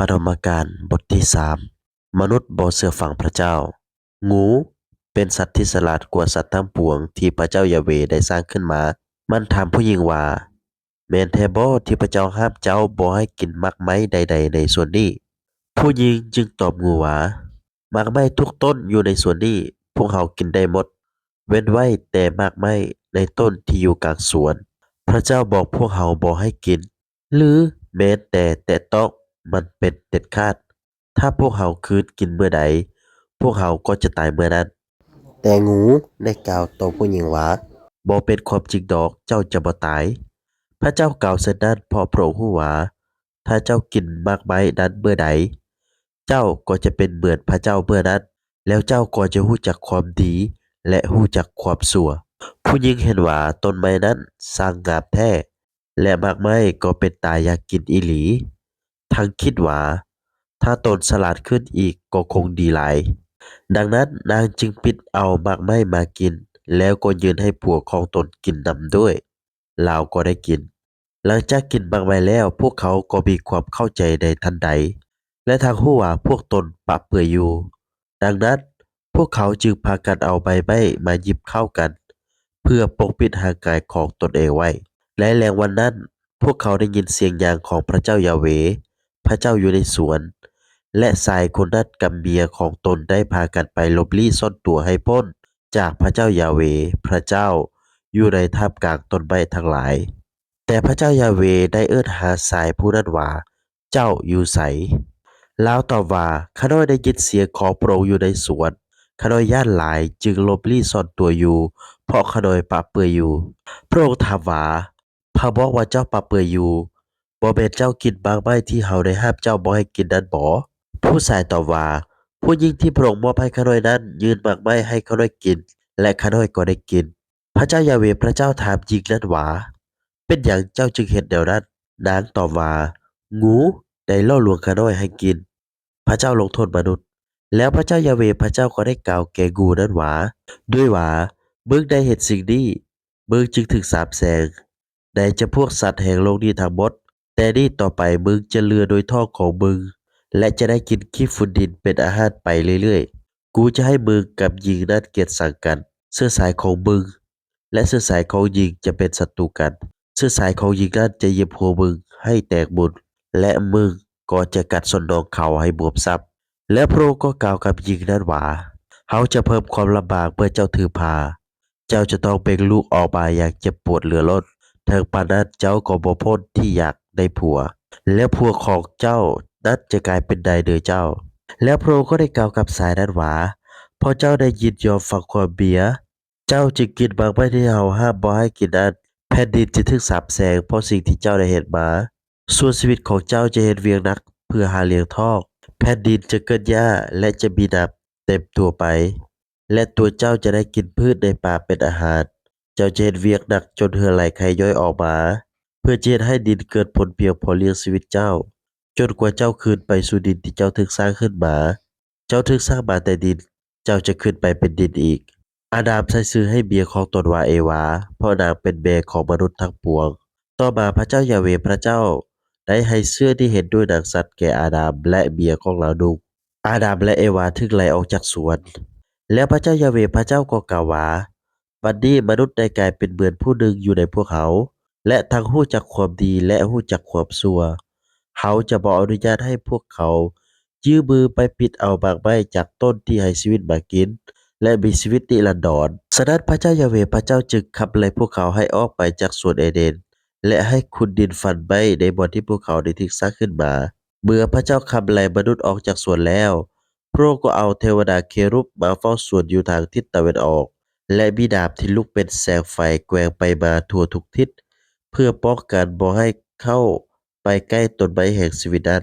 ປະຖົມມະການ ບົດທີສາມ ມະນຸດບໍ່ເຊື່ອຟັງພະເຈົ້າ. ງູເປັນສັດທີ່ສະຫຼາດກວ່າສັດທັງປວງທີ່ພະເຈົ້າຢາເວໄດ້ສ້າງຂຶ້ນມາ. ມັນຖາມຜູ້ຍິງວ່າ, ແມ່ນແທ້ບໍ່ທີ່ພະເຈົ້າຫ້າມເຈົ້າບໍ່ໃຫ້ກິນໝາກໄມ້ໃດໆໃນສວນນີ້? ຜູ້ຍິງຈຶ່ງຕອບງູວ່າ, ໝາກໄມ້ທຸກຕົ້ນຢູ່ໃນສວນນີ້ ພວກເຮົາກິນໄດ້ໝົດ, ເວັ້ນໄວ້ແຕ່ໝາກໄມ້ໃນຕົ້ນທີ່ຢູ່ກາງສວນ. ພະເຈົ້າບອກພວກເຮົາບໍ່ໃຫ້ກິນ ຫຼື ແມ່ນແຕ່ແຕະຕ້ອງມັນເປັນເດັດຂາດ. ຖ້າພວກເຮົາຄືນກິນເມື່ອໃດ, ພວກເຮົາກໍຈະຕາຍເມື່ອນັ້ນ. ແຕ່ງູໄດ້ກ່າວຕໍ່ຜູ້ຍິງວ່າ, ບໍ່ເປັນຄວາມຈິງດອກ, ເຈົ້າຈະບໍ່ຕາຍ. ພະເຈົ້າກ່າວເຊັ່ນນັ້ນ ເພາະພະອົງຮູ້ວ່າ ຖ້າເຈົ້າກິນໝາກໄມ້ນັ້ນເມື່ອໃດ, ເຈົ້າກໍຈະເປັນເໝືອນພະເຈົ້າເມື່ອນັ້ນ, ແລ້ວເຈົ້າກໍຈະຮູ້ຈັກຄວາມດີ ແລະ ຮູ້ຈັກຄວາມຊົ່ວ. ຜູ້ຍິງເຫັນວ່າຕົ້ນໄມ້ນັ້ນຊ່າງງາມແທ້ ແລະ ໝາກໄມ້ກໍເປັນຕາຢາກກິນອີ່ຫຼີ, ທັງຄິດວ່າ ຖ້າຕົນສະຫຼາດຂຶ້ນອີກກໍຄົງດີຫຼາຍ. ດັ່ງນັ້ນນາງຈຶ່ງປິດເອົາໝາກໄມ້ມາກິນ, ແລ້ວກໍຍື່ນໃຫ້ຜົວຂອງຕົນກິນນຳດ້ວຍ. ລາວກໍໄດ້ກິນ. ຫຼັງຈາກກິນໝາກໄມ້ແລ້ວ, ພວກເຂົາກໍມີຄວາມເຂົ້າໃຈໃນທັນໃດ ແລະ ທັງຮູ້ວ່າພວກຕົນປະເປືອຍຢູ່. ດັ່ງນັ້ນ, ພວກເຂົາຈຶ່ງພາກັນເອົາໃບໄມ້ມາຫຍິບເຂົ້າກັນ ເພື່ອປົກປິດຮ່າງກາຍຂອງຕົນເອງໄວ້. ໃນແລງວັນນັ້ນ, ພວກເຂົາໄດ້ຍິນສຽງຍ່າງຂອງພະເຈົ້າຢາເວ, ພະເຈົ້າຢູ່ໃນສວນ, ແລະ ຊາຍຄົນນັ້ນກັບເມຍຂອງຕົນໄດ້ພາກັນໄປຫຼົບລີ້ຊ່ອນຕົວໃຫ້ພົ້ນຈາກພະເຈົ້າຢາເວ ພະເຈົ້າ ຢູ່ໃນທ່າມກາງຕົ້ນໄມ້ທັງຫຼາຍ. ແຕ່ພະເຈົ້າຢາເວໄດ້ເອີ້ນຫາຊາຍຜູ້ນັ້ນວ່າ, ເຈົ້າຢູ່ໃສ? ລາວຕອບວ່າ, ຂ້ານ້ອຍໄດ້ຍິນສຽງຂອງພະອົງຢູ່ໃນສວນ, ຂ້ານ້ອຍຢ້ານຫຼາຍ, ຈຶ່ງຫຼົບລີ້ຊ່ອນຕົວຢູ່, ເພາະຂ້ານ້ອຍປະເປືອຍຢູ່. ພະອົງຖາມວ່າ, ໃຜບອກວ່າເຈົ້າປະເປືອຍຢູ່? ບໍ່ແມ່ນເຈົ້າກິນໝາກໄມ້ທີ່ເຮົາໄດ້ຫ້າມເຈົ້າບໍ່ໃຫ້ກິນນັ້ນບໍ? ຜູ້ຊາຍຕອບວ່າ, ຜູ້ຍິງທີ່ພະອົງມອບໃຫ້ຂ້ານ້ອຍນັ້ນຍື່ນໝາກໄມ້ໃຫ້ຂ້ານ້ອຍກິນ, ແລະ ຂ້ານ້ອຍກໍໄດ້ກິນ. ພະເຈົ້າຢາເວພະເຈົ້າຖາມຍິງນັ້ນວ່າ, ເປັນຫຍັງເຈົ້າຈຶ່ງເຮັດແນວນັ້ນ? ນາງຕອບວ່າ, ງູໄດ້ຫຼໍ່ລວງຂ້ານ້ອຍໃຫ້ກິນ. ພະເຈົ້າລົງໂທດມະນຸດ. ແລ້ວພະເຈົ້າຢາເວພະເຈົ້າກໍໄດ້ກ່າວແກ່ງູນັ້ນວ່າ, ດ້ວຍວ່າ ມຶງໄດ້ເຮັດສິ່ງນີ້, ມຶງຈຶ່ງຖືກສາບແຊ່ງໃນຈຳພວກສັດແຫ່ງໂລກນີ້ທັງໝົດ. ແຕ່ນີ້ຕໍ່ໄປມຶງຈະເລືອໂດຍທ້ອງຂອງມຶງ ແລະ ຈະໄດ້ກິນຂີ້ຝຸ່ນດິນເປັນອາຫານໄປເລື້ອຍໆ. ກູຈະໃຫ້ມຶງກັບຍິງນັ້ນກຽດຊັງກັນ, ເຊື້ອສາຍຂອງມຶງ ແລະ ເຊື້ອສາຍຂອງຍິງຈະເປັນສັດຕູກັນ. ເຊື້ອສາຍຂອງຍິງນັ້ນຈະຢຽບຫົວມຶງໃຫ້ແຕກບຸນ, ແລະ ມຶງກໍຈະກັດສົ້ນໜອງເຂົາໃຫ້ບວມຊ້ຳ. ແລ້ວພະອົງກໍກ່າວກັບຍິງນັ້ນວ່າ, ເຮົາຈະເພີ່ມຄວາມລຳບາກເມື່ອເຈົ້າຖືພາ. ເຈົ້າຈະຕ້ອງເປັນລູກອອກມາຢ່າງເຈັບປວດເຫຼືອລົ້ນ. ເຖິງປານນັ້ນເຈົ້າກໍບໍ່ພົ້ນທີ່ຢາກໄດ້ຜົວ, ແລະ ຜົວຂອງເຈົ້ານັ້ນຈະກາຍເປັນນາຍເໜືອເຈົ້າ. ແລ້ວພະອົງກໍໄດ້ກ່າວກັບຊາຍນັ້ນວ່າ, ເພາະເຈົ້າໄດ້ຍິນຍອມຟັງຄວາມເມຍ, ເຈົ້າຈຶ່ງກິນໝາກໄມ້ທີ່ເຮົາຫ້າມບໍ່ໃຫ້ກິນນັ້ນ. ແຜ່ນດິນຈະຖືກສາບແຊ່ງເພາະສິ່ງທີ່ເຈົ້າໄດ້ເຮັດມາ. ສ່ວນຊີວິດຂອງເຈົ້າຈະເຮັດວຽກໜັກເພື່ອຫາລ້ຽງທ້ອງ. ແຜ່ນດິນຈະເກີດຫຍ້າ ແລະ ຈະມີໜາມເຕັມທົ່ວໄປ, ແລະ ຕົວເຈົ້າຈະໄດ້ກິນພືດໃນປ່າເປັນອາຫານ. ເຈົ້າຈະເຮັດວຽກໜັກຈົນເຫື່ອໄຫຼໄຄຍ້ອຍອອກມາ, ເພື່ອຈະເຮັດໃຫ້ດິນເກີດຜົນພຽງພໍລ້ຽງຊີວິດເຈົ້າ, ຈົນກວ່າເຈົ້າຄືນໄປສູ່ດິນທີ່ເຈົ້າຖືກສ້າງຂຶ້ນມາ. ເຈົ້າຖືກສ້າງມາແຕ່ດິນ, ເຈົ້າຈະຂຶ້ນໄປເປັນດິນອີກ. ອາດາມໃສ່ຊື່ໃຫ້ເມຍຂອງຕົນວ່າເອວາ, ເພາະນາງເປັນແມ່ຂອງມະນຸດທັງປວງ. ຕໍ່ມາພະເຈົ້າຢາເວພະເຈົ້າໄດ້ໃຫ້ເສື້ອທີ່ເຮັດດ້ວຍໜັງສັດແກ່ອາດາມ ແລະ ເມຍຂອງລາວນຸ່ງ. ອາດາມ ແລະ ເອວາຖືກໄລ່ອອກຈາກສວນ. ແລ້ວພະເຈົ້າຢາເວພະເຈົ້າກໍກ່າວວ່າ, ບັດນີ້ມະນຸດໄດ້ກາຍເປັນເໝືອນຜູ້ໜຶ່ງຢູ່ໃນພວກເຮົາ, ແລະ ທັງຮູ້ຈັກຄວາມດີ ແລະ ຮູ້ຈັກຄວາມຊົ່ວ. ເຮົາຈະບໍ່ອະນຸຍາດໃຫ້ພວກເຂົາ ຍື່ມືໄປປິດເອົາໝາກໄມ້ຈາກຕົ້ນທີ່ໃຫ້ຊີວິດມາກິນ ແລະ ມີຊີວິດນິລັນດອນ. ສະນັ້ນ ພະເຈົ້າຢາເວພະເຈົ້າຈຶ່ງຂັບໄລ່ພວກເຂົາໃຫ້ອອກໄປຈາກສວນເອເດນ ແລະ ໃຫ້ຂຸດດິນຝັນໄມ້ໃນບ່ອນທີ່ພວກເຂົາໄດ້ຖືກສ້າງຂຶ້ນມາ. ເມື່ອພະເຈົ້າຂັບໄລ່ມະນຸດອອກຈາກສວນແລ້ວ, ພະອົງກໍເອົາເທວະດາເຄຣູບມາເຝົ້າສວນຢູ່ທາງທິດຕາເວັນອອກ ແລະ ມີດາບທີ່ລຸກເປັນແສງໄຟແກວ່ງໄປມາທົ່ວທຸກທິດ ເພື່ອປ້ອງກັນບໍ່ໃຫ້ເຂົ້າ ໄປໃກ້ຕົ້ນໄມ້ແຫ່ງຊີວິດນັ້ນ.